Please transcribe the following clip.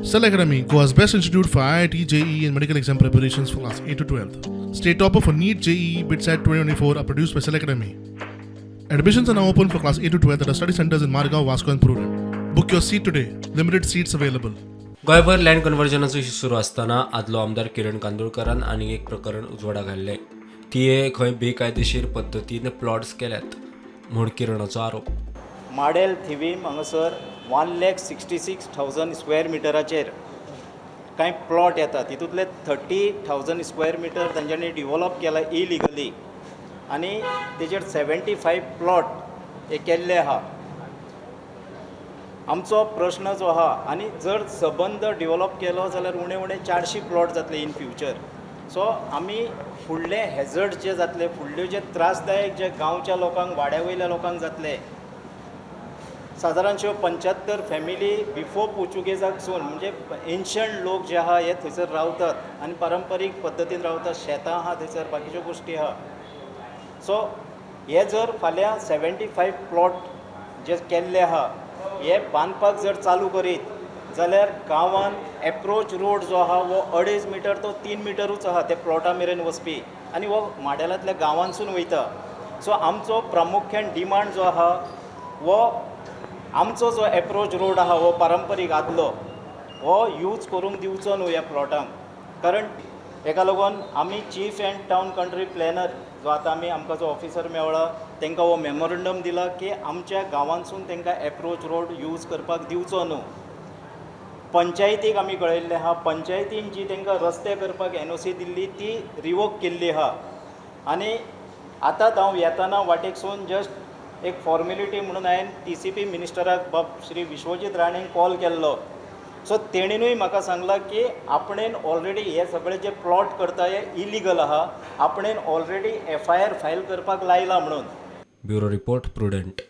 Cell Academy, Goa's best institute for IIT, JEE, and medical exam preparations for class 8 to 12. State topper for NEET, JEE, BITSAT 2024 are produced by Cell Academy. Admissions are now open for class 8 to 12 at our study centers in Margao, Vasco, and Prudent. Book your seat today. Limited seats available. गोंयभर land कन्वर्जनाचो issue सुरू आसतना आदलो आमदार किरण कांदोळकरान आनीक एक प्रकरण उजवाडा घाल्लें. तिये खंय बेकायदेशीर पद्दतीन प्लॉट्स केल्यात म्हूण किरणाचो आरोप. माडेल थिवीम हांगासर 1,66,000 square मिटराचेर कांय प्लॉट येता. तितूंतले 30,000 स्क्वेअर मिटर तांच्यांनी डिवॉलप केला इलिगली आनी तेजेर 75 प्लॉट हे केल्ले आहा. आमचो प्रश्न जो आहा, आनी जर सबंद डिवॉलप केलो जाल्यार उणे उणे 400 प्लॉट जातले इन फ्युचर. सो आमी फुडले हेजर्ड जे जातले, फुडल्यो जे त्रासदायक जे गांवच्या लोकांक, वाड्या वयल्या लोकांक जातले, सादारणश्यो 75 फॅमिली बिफोर पुर्चुगेजाकसून, म्हणजे एन्शंट लोक जे आहा, हे थंयसर रावतात आनी पारंपारीक पद्दतीन रावतात. शेतां आहा थंयसर, बाकीच्यो गोश्टी आहा. सो हे जर फाल्यां 75 प्लॉट जे केल्ले आहा, हे बांदपाक जर चालू करीत जाल्यार गांवान एप्रोच रोड जो आहा हो 2.5 मिटर तो 3 मिटरूच आहा ते प्लॉटा मेरेन वचपी आनी हो माडेलांतल्या गांवांसून वयता. सो आमचो प्रामुख्यान डिमांड जो आहा, हो आमचो जो एप्रोच रोड आहा, हो पारंपारीक आदलो, हो यूज करूंक दिवचो न्हू ह्या प्लॉटांक. कारण हेका लागून आमी chief and town country planner जो आतां आमी आमकां जो ऑफिसर मेवळा, तांकां हो मेमोरंडम दिला की आमच्या गांवांसून तांकां एप्रोच रोड यूज करपाक दिवचो न्हू. पंचायतीक आमी कळयल्लें आहा. पंचायतीन जी तांकां रस्ते करपाक एनओसी दिल्ली, ती रिवोक केल्ली आहा. आनी आतांच हांव येताना वाटेकसून जस्ट एक फॉर्मेलिटी म्हणून हांवें टीसीपी मिनिस्टराक बाब श्री विश्वजीत राणेक कॉल केल्लो. सो तेणीनूय म्हाका सांगलां की आपणेन ऑलरेडी हे सगळे जे प्लॉट करता हे इलिगल आहा, आपणेन ऑलरेडी एफआयआर फायल करपाक लायला म्हणून. Bureau report, prudent.